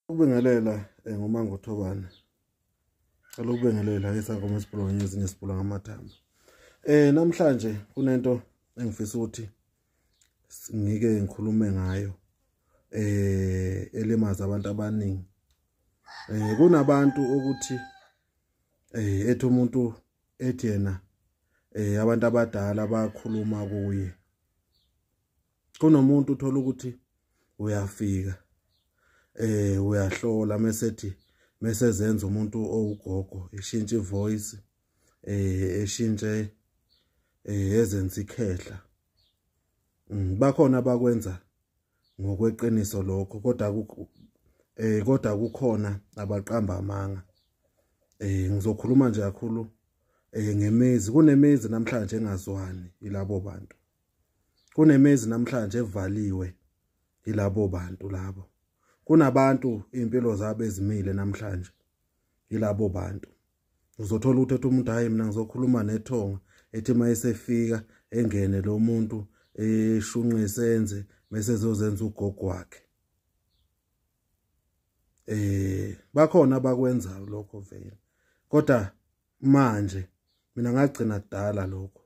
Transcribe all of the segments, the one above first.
Ukubingelela ngoMangothobane. Cela ukubingelela isangoma esibhula ngezinye esibhula ngamathambo. Namhlanje kunento engifisa ukuthi ngike ngikhulume ngayo elimaza abantu abaningi. Kunabantu ukuthi ethi umuntu ethi yena abantu abadala bakhuluma kuye. Kunomuntu uthola ukuthi uyafika uyahlola mesethi mesezenza umuntu owugogo eshintsha ivoice eshintshe ezenza ikhehla. Bakhona abakwenza ngokweqiniso lokho, kodwa kodwa kukhona abaqamba amanga. Ngizokhuluma nje kakhulu ngemizi. Kunemizi namhlanje engazwani ilabo bantu. Kunemizi namhlanje evaliwe ilabo bantu labo. Kunabantu impilo zabo ezimile namhlanje ilabo bantu. Uzothola ukuthi umuntu hayi mina ngizokhuluma nethonga, ethi mayesefika engene lo muntu eshunqise enze bese ezozenza ugogo wakhe. Bakhona abakwenzayo lokho vele, kodwa manje mina ngagcina kudala lokho.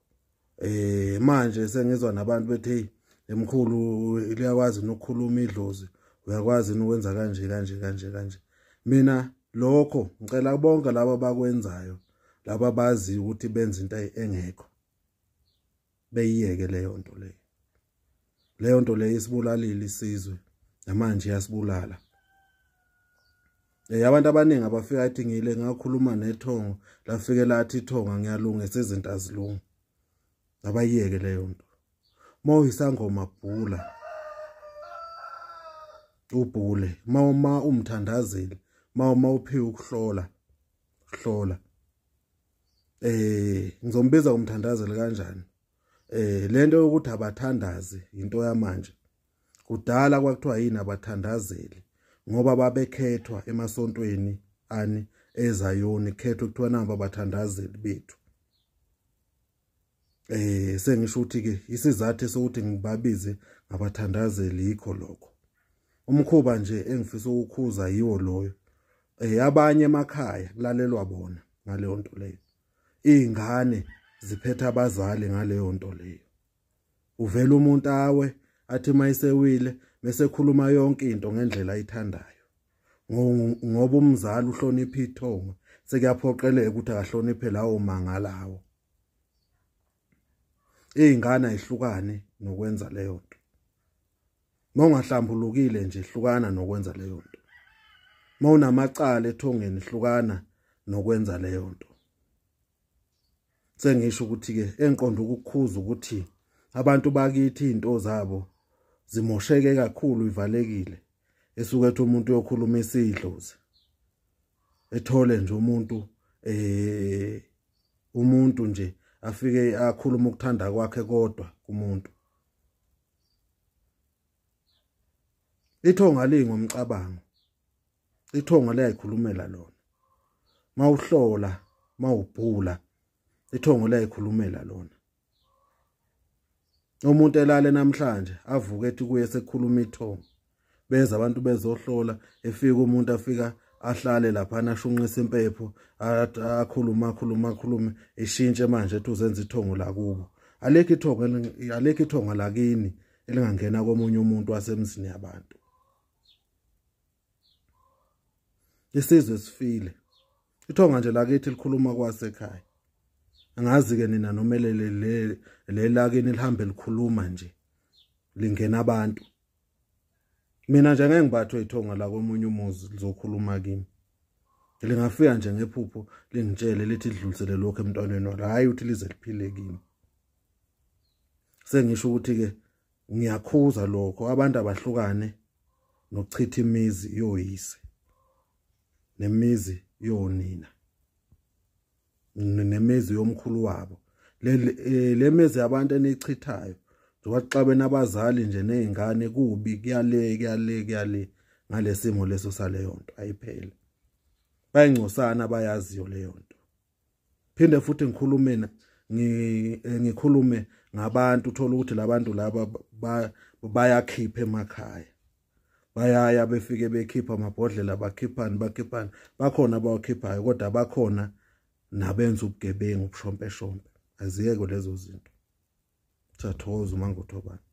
Manje sengizwa nabantu bethi hey emkhulu liyakwazi nokukhuluma idlozi, uyakwazi ukwenza kanje kanje kanje kanje. Mina lokho ngicela bonke laba abakwenzayo, laba bazi ukuthi benza into engekho, beyiyeke leyo nto leyo. Leyo nto leyo isibulalile isizwe namanje iyasibulala. Abantu abaningi abafika ethi ngile ngakhuluma nethongo, lafike lathi ithonga ngiyalungisa izinto azilungi. Abayiyeke leyo nto. Mawuyisangoma bhula, ubhule. Mawuma umthandazeli, mawuma uphiwe ukuhlola, hlola. Ngizombiza umthandazeli kanjani? Lento yokuthi abathandazi into yamanje. Kudala kwakuthiwa yini abathandazeli, ngoba babekhethwa emasontweni ani eZayoni, khethwa kuthiwa namba abathandazeli bethu. Sengisho ukuthi ke isizathu sokuthi ngibabize ngabathandazeli yikho lokho. Umkhuba nje engifisa ukukhuza yiwo loyo. Abanye emakhaya kulalelwa bona ngaleyo nto leyo. Izingane ziphethe abazali ngaleyo nto leyo. Uvela umuntu awe athi mayisewile bese khuluma yonke into ngendlela ayithandayo. Ngoba umzali uhlonipha ithonga, sekuyaphoqeleka ukuthi akahloniphe lawo manga lawo. Izingane ayihlukane nokwenza leyo nto. Mawungahlambulukile nje hlukana nokwenza leyo nto. Mawunamacala ethongeni hlukana nokwenza leyo nto. Sengisho ukuthi ke engiqonda ukukhuza ukuthi abantu bakithi izinto zabo zimosheke kakhulu, ivalekile. Esuke ethi umuntu uyokhuluma isidlozi, ethole nje umuntu umuntu nje afike akhuluma ukuthanda kwakhe kodwa kumuntu. Ithonga lingomcabango, ithonga liyayikhulumela lona. Mawuhlola, mawubhula, ithongo liyayikhulumela lona. Umuntu elale namhlanje avuke ethi kuye sekukhuluma ithongo, beza abantu bezohlola, efika umuntu afika ahlale lapha ashunqise impepho, akhuluma akhuluma akhulume, eshintshe manje ethi uzenza ithongo lakubo. Alekho ithongo, alekho ithongo lakini elingangena komunye umuntu wasemzini yabantu. Isizwe sifile. Ithonga nje lakithi likhuluma kwasekhaya. Angazi ke nina nomelele le lakini lihambe likhuluma nje lingena abantu. Mina nje ngeke ngibathwe ithonga la komunye umuzi lizokhuluma kimi. Lingafika nje ngephupho lingitshele lithi lidlulisele lokho emntwaneni walo, hayi uthi lize liphile kimi. Sengisho ukuthi ke ngiyakhuza lokho, abantu abahlukane nokuchitha imizi yoyise nemizi yonina nemizi yomkhulu wabo. Le mizi yabantu enichithayo njengoba xabene abazali nje nezingane, kubi kuyale kuyale kuyale ngalesimo leso saleyo nto ayiphele. Bayingcosana abayaziyo leyo nto. Phinde futhi ngikhulume ngikhulume ngabantu, uthola ukuthi labantu laba bayakhipha emakhaya, Bayaya befike bekhipha amabhodlela, bakhiphani bakhiphani, bakhona abawakhiphayo, kodwa bakhona nabenza ubugebengu ubushompeshompe. Aziyeke lezo zinto. Siyathokoza uma ngothobani.